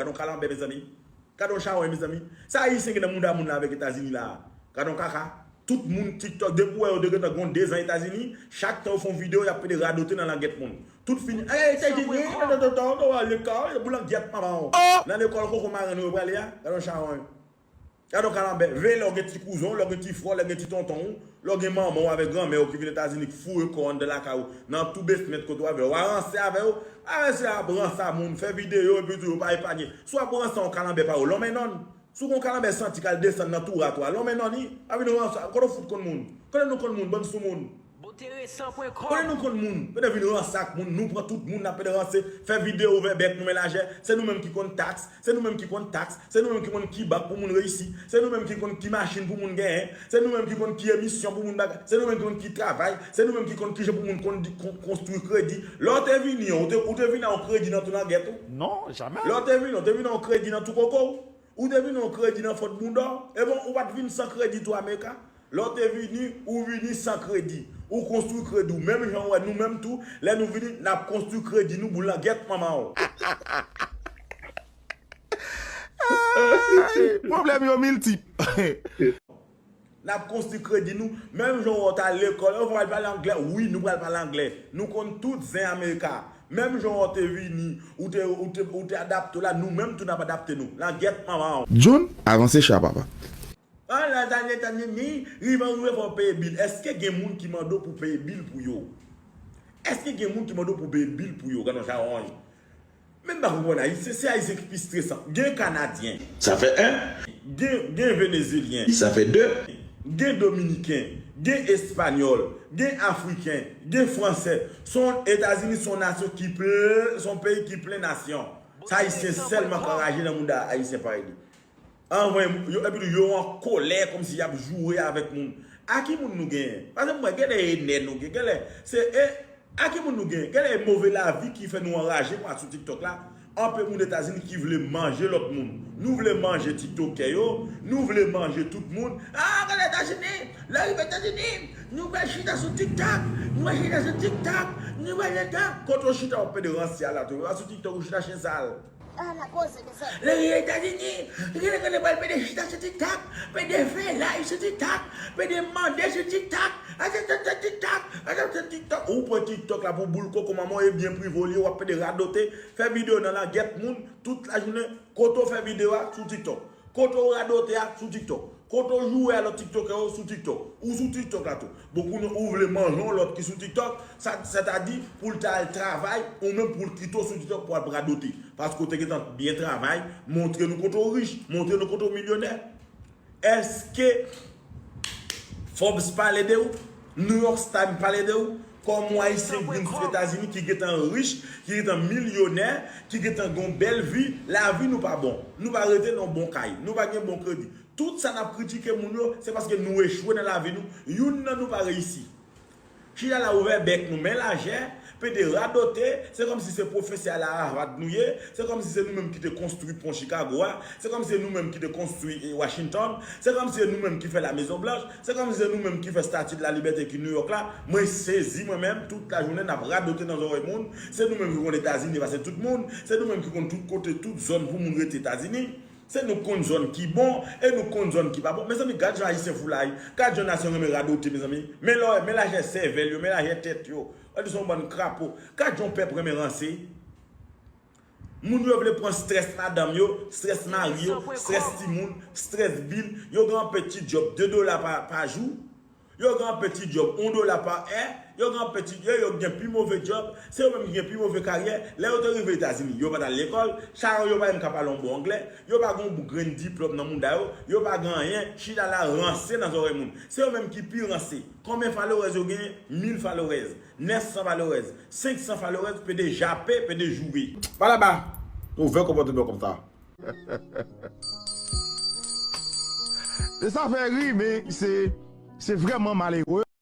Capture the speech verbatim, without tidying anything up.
Gad yon kalanbè, mezanmi. Gad yon chawony, mezanmi. Sa Ayisyen gen nan mouda moun la avèk Etazini la a? Gad yon kaka. Tout moun TikTok, depi w wè yo te gentan gen dezan Etazini, chak tan yo fè yon videyo, y ap pede radote nan langèt moun. Tout fini. Ey, Etazini, tonton, tonton, tonton, lekòl, boulangyèt manman w. Nan lekòl koko marenn yo prale a, gad yon chawony. Gad yon kalanbè. Veye lè w gen ti kouzen w, lè w gen ti frè w, lè w gen ti tonton w, lè w gen manman w avèk granmè w ki vin Etazini, ki foure kò w anndan lakay ou, nan tou besment kote w avè yo. W a ranse avè yo. Avè se ap ranse a moun, fè videyo, epi tou yo pa epanye. Si w ap ranse a yon kalanbè pa yo, lonmen nonn. Si w gen yon kalanbè santi k al desann nan tou rat ou a, lonmen nonn li, pa vin ranse a. Kote w fout konn moun? Kote nou konn moun, bann soumoun? Kote nou konn moun? Pede vin ranse ak moun, nou pran tout moun, n ap pede ranse, fè videyo ouvè bèk nou men lajè. Se nou menm ki konn taks, se nou menm ki konn taks, se nou menm ki konn ki bank pou moun reyisi, se nou menm ki konn ki machin pou moun genyen, se nou menm ki konn ki emisyon pou moun bagay, se nou menm ki konn ki travay, se nou menm ki konn kijan pou moun konn di- kon- konstwi kredi. Lè w te vini an, ou te, ou te vini a yon kredi nan tou langèt ou? Non, jamè. Lè w te vini, ou te vini a yon kredi nan tou koko w? Ou te vini yon kredi nan fòt bounda w? Ebyen, ou pa t vin san kredi tou America. Lè w te vini, ou vini san kredi. Ou konstwi kredi w. Menm jan w wè nou menm tou, lè nou vini, n ap konstwi kredi nou, boulangyèt manman w. Ay, pwoblèm yo miltip. N ap konstwi kredi nou. Menm jan w wè w t al lekòl, yo pral pale anglè. Wi, nou pral pale anglè. Nou konn tout zen America. Menm jan w wè w te vini, ou te, ou te, ou te adapte w la, nou menm tou n ap adapte nou. Langyèt manman w. John, avanse cha papa. An, Etazini, Etazini, rive ou rive fò w peye bil. Èske gen moun ki mande w pou peye bil pou yo? Èske gen moun ki mande w pou peye bil pou yo? Gad yon chawony. Men m pa konprann Ayisyen, se Ayisyen ki pi stresan. Gen Kanadyen. Ça fait un. Gen, gen Venezyelyen. Ça fait deux. Gen Dominiken. Gen Espanyòl. Gen Afriken. Gen Fransè. Se yon, Etazini se yon nasyon ki plen, se yon peyi ki plen nasyon. Se Ayisyen sèlman k anraje nan mouda Ayisyen parèy li. Anvan, yo, epi tou, yo an kòlè, kòmsi y ap joure avèk moun. A ki moun nou genyen? Paske mwen, genlè e nè nou gen, genlè se, e, a ki moun nou genyen? Genlè e move lavi ki fè nou anraje pou al sou TikTok la. Anpe moun Etazini ki vle manje lòt moun. Nou vle manje tiktokè yo, nou vle manje tout moun. Ah, genlè Etazini, lè rive Etazini, nou pral chita sou TikTok, nou pral chita sou TikTok, nou pral chita. Kote w chita, w pede ranse a la tou. Ou pa sou TikTok, ou chita chen sal. Lè rive Etazini, genlè genlè pral pede chita sou TikTok, pede fè live sou TikTok, pede mande sou TikTok, achte TikTok, achte TikTok. Ou pran TikTok la pou boul koko manman w e byen prive w li ye, w ap pede radote, fè videyo nan langyèt moun tout lajounen. Kote w fè videyo a? Sou TikTok. Kote w radote a? Sou TikTok. Kote w joure a lòt tiktokè yo? Sou TikTok. Ou sou TikTok la tou. Bon, kounye a ou vle manje yon lòt ki sou TikTok, sa, sètadi pou l ta al travay, ou menm pou l kite w sou TikTok pou w al radote. Paske w te gentan byen travay, montre nou kote w rich, montre nou kote w milyonè. Èske Forbes pale de ou? New York Times pale de ou? Kòm yon Ayisyen k vin sou Etazini, ki gentan rich, ki gentan milyonè, ki gentan gen yon bèl vi, lavi nou pa bon. Nou pa rete nan yon bon kay, nou pa gen bon kredi. Tout sa n ap kritike moun yo, se paske nou echwe nan lavi nou. Youn nan nou pa reyisi. Chita la ouvè bèk nou men lajè, pede radote, se kòmsi se pwofesè a la Harvard nou ye, se kòmsi se nou menm ki te konstwi pon Chicago a, se kòmsi se nou menm ki te konstwi, eh, Washington, se kòmsi se nou menm ki fè la Mezon Blanch, se kòmsi se nou menm ki fè Statue de la Liberté ki New York la. Mwen sezi mwen menm, tout lajounen n ap radote nan zòrèy moun, se nou menm ki konn Etazini pase tout moun, se nou menm ki konn tout kote, tout zòn pou moun rete Etazini. Se nou k konn zòn ki bon, e nou k konn zòn ki pa bon. Mezanmi, gad jan Ayisyen foulay, gad jan nasyon renmen radote, mezanmi. Men lò, men lajè sèvèl yo, men lajè tèt yo. Gad se yon bann krapo. Gad jan yon pèp renmen ranse. Moun yo vle pran strès madanm yo, strès mari yo, strès timoun, strès bil. Yo gen anpe ti djòb de dola pa, pa jou. Yo gen anpe ti djòb yon dola pa è, yo gen anpe ti, yo, yo gen pi move djòb, se yo menm ki gen pi move karyè. Lè yo te rive Etazini, yo pa t al lekòl, sa yo, yo pa menm ka pale yon bon anglè, yo pa gen yon grenn diplòm nan mouda yo, yo pa gen anyen, chita la ranse nan zòrèy moun. Se yo menm ki pi ranse. Konbyen followers yo genyen? Mil followers, nèf san followers, senk san followers, pede jape, pede joure. Pa laba, ouvè konpòte bò konsa. E sa fè ri, men se, se vrèman malere.